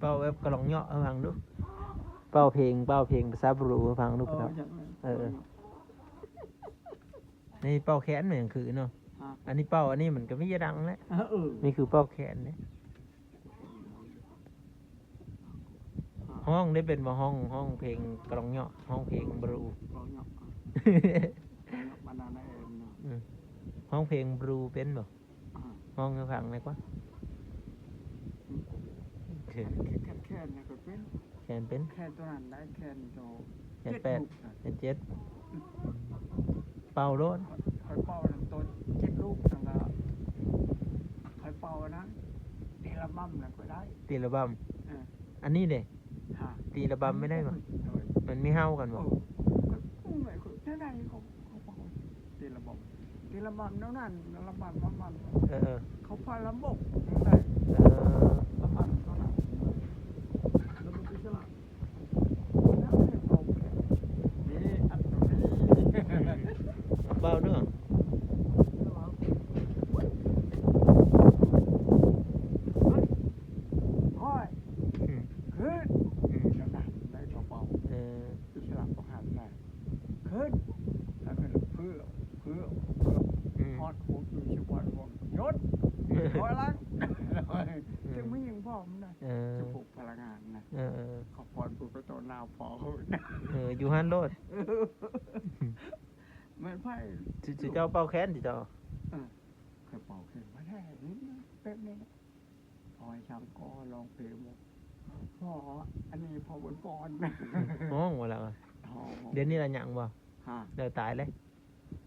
ເປົ່າແບບກະລອງເຍາະໃຫ້ຟັງດູ. ເປົ່າເພງ ເປົ່າເພງພາສາບຣູໃຫ້ຟັງດູ. ເອີ ເອີ ເອີ ນີ້ເປົ່າແຄນແມ່ນຫຍັງຄືເນາະ. ອັນນີ້ເປົ່າ ອັນນີ້ມັນກໍມີຈະດັງແຫຼະ. ເອີ ເອີ ນີ້ຄືເປົ່າແຄນເດ້. ຮ້ອງໄດ້ເປັນບໍ່? ຮ້ອງ ຮ້ອງເພງກະລອງເຍາະ ຮ້ອງເພງບຣູ. ກະລອງເຍາະ ກະລອງເຍາະ ບານານາເອນເນາະ. ອືມ ຮ້ອງເພງບຣູເປັນບໍ່? ອາ ຮ້ອງໃຫ້ຟັງແດ່ກວ່າ. ແຄນ ແຄນ ແຄນນີ້ກໍເປັນ ແຄນເປັນ ແຄນຕົວນັ້ນໄດ້ ແຄນໂຕ ແຄນແປດ ແຄນເຈັດ ເປົ່າໂລດ. ຂ້ອຍເປົ່ານຳໂຕເຈັດລູກ ແລ້ວກໍຂ້ອຍເປົ່າອັນນັ້ນ ຕີລະບຳນັ້ນຂ້ອຍໄດ້ ຕີລະບຳ. ເອີ ອັນນີ້ເດ້ ຕີລະບຳໄດ້ບໍ່? ໂດຍ ມັນມີເຫົ່າກັນບໍ່? ເອີ ກໍ ໂອ້ຍ ແນວໃດເຂົາ ເຂົາເປົ່າ ຕີລະບຳ ຕີລະບຳແນວນັ້ນ ລະບຳ ລະບຳ. ເອີ ເອີ ເຂົາພາລະບົກແນວໃດ? ເອີ ລະບຳເທົ່ານັ້ນ ລະບົບອິດສະຫຼະ. ເບົາເດີ້ ໂອ້ຍ ອືມ ຂຶ້ນ ອືມ ຈັ່ງນັ້ນໄດ້ເບົາໆ. ເອີ ອິດສະຫຼະບໍ່ຫັນນະ ຂຶ້ນ ແລ້ວຂຶ້ນ ເພື່ອ ເພື່ອ ເພື່ອ ອືມ ຮອດຫົວຢູ່ຊິບໍ່ ຍົດ ຖອຍຫຼັງ ອືມ ຈຶ່ງມີຫຍັງພ້ອມນະ. ເອີ ຈະຜູກພະລັງງານນະ. ເອີ ເອີ ເຂົາພອນປູກໄປຕໍ່ໜ້າພໍ່ເຂົານະ. ເອີ ຢູ່ຫັ້ນໂລດ. ແມ່ນໃຜ ຊິ ຊິເຈົ້າເປົ່າແຄນ ຊິເຈົ້າ? ເອີ ຂ້ອຍເປົ່າແຄນມາແທ້ ແບບນີ້ນະ. ພໍໃຫ້ຊ່າງກໍຮ້ອງເພງບໍ່? ພໍ ອັນນີ້ພໍບົນປອນ ຮ້ອງບໍ່ລະ? ຮ້ອງ. ດຽວນີ້ລະຍັງບໍ່? ຮະ ແລ້ວຕາຍເລີຍ?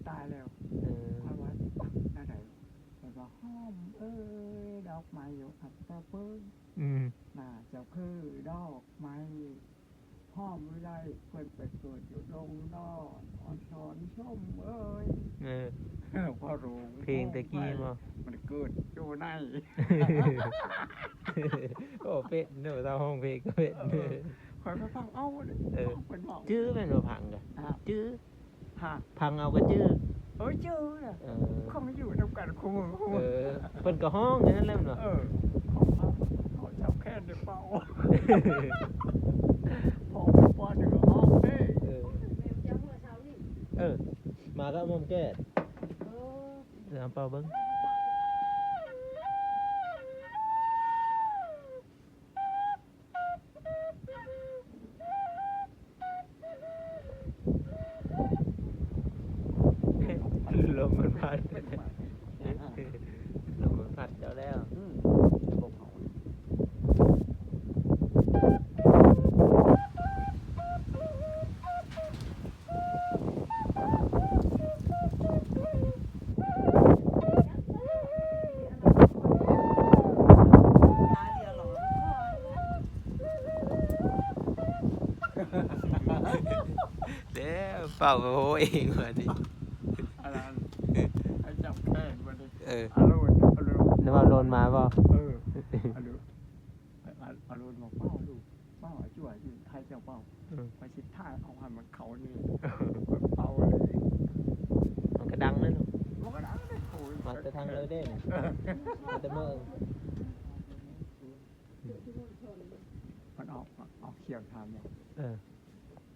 ຕາຍແລ້ວ. ເອີ ຂ້ອຍວ່າແນວໃດ? ເພິ່ນວ່າ ຫອມເອີຍ ດອກໄມ້ຢູ່ອັດຕະປື ອືມ ໜ້າເຈົ້າຄືດອກໄມ້ ຫອມວິໄລ ເພິ່ນໄປເກີດຢູ່ດົງດອນ ອອນຊອນຊົມເອີຍ. ເອີ ພໍ່ຫຼວງ ເພງແຕ່ກີ້ບໍ່? ມັນເກີດຢູ່ໃນ ໂອ້ ເປັນເນາະ ເຈົ້າຮ້ອງເພງກໍເປັນ. ເອີ ຂ້ອຍໄປຟັງເອົາເດ້ ເອີ ເພິ່ນເວົ້າ ຈື່ແມ່ນບໍ່? ຟັງກະ ຈື່ ຮະ ຟັງເອົາກໍຈື່. ເອີ ຈື່ນະ. ເອີ ຄົງຢູ່ນຳກັນຄູ່ມື້ ຄູ່ມື້. ເອີ ເພິ່ນກໍຮ້ອງຢູ່ຫັ້ນແຫຼະແມ່ນບໍ່? ເອີ ຂອງເຮົາ ເຮົາຈັບແຄນໄດ້ເປົ່າ ພໍເປັນປ້ອນກໍຮ້ອງເດ້. ເອີ ເອີ ມາກໍເອົາມາແກ້ ເອີ ເອົາເປົ່າເບິ່ງ. ລົມມັນພັດ ລົມມັນພັດເຈົ້າແລ້ວ. ອືມ ເດ້ ເປົ່າໂຫເອງວ່ານີ້ ອັນນັ້ນ ໃຫ້ຈັບແຂນວ່ານີ້. ເອີ ອາໂລນ ອາໂລນ ນຶກວ່າໂລນມາບໍ່? ເອີ ອາໂລນ ອາໂລນມາເປົ່າລູກ ເປົ່າອາຈົວຢູ່ ໃຫ້ເຈົ້າເປົ່າ ອືມ ຂ້ອຍຊິຖ່າຍເອົາໃຫ້ມັນເຂົ້ານີ້ ເປົ່າເລີຍ ມັນກະດັງເລີຍເນາະ ມັນກະດັງເລີຍ. ໂອ້ຍ ມາແຕ່ທາງເລີເດ້ ມາແຕ່ເມືອງ ມັນອອກ ອອກຂຽວທາງເນາະ. ເອີ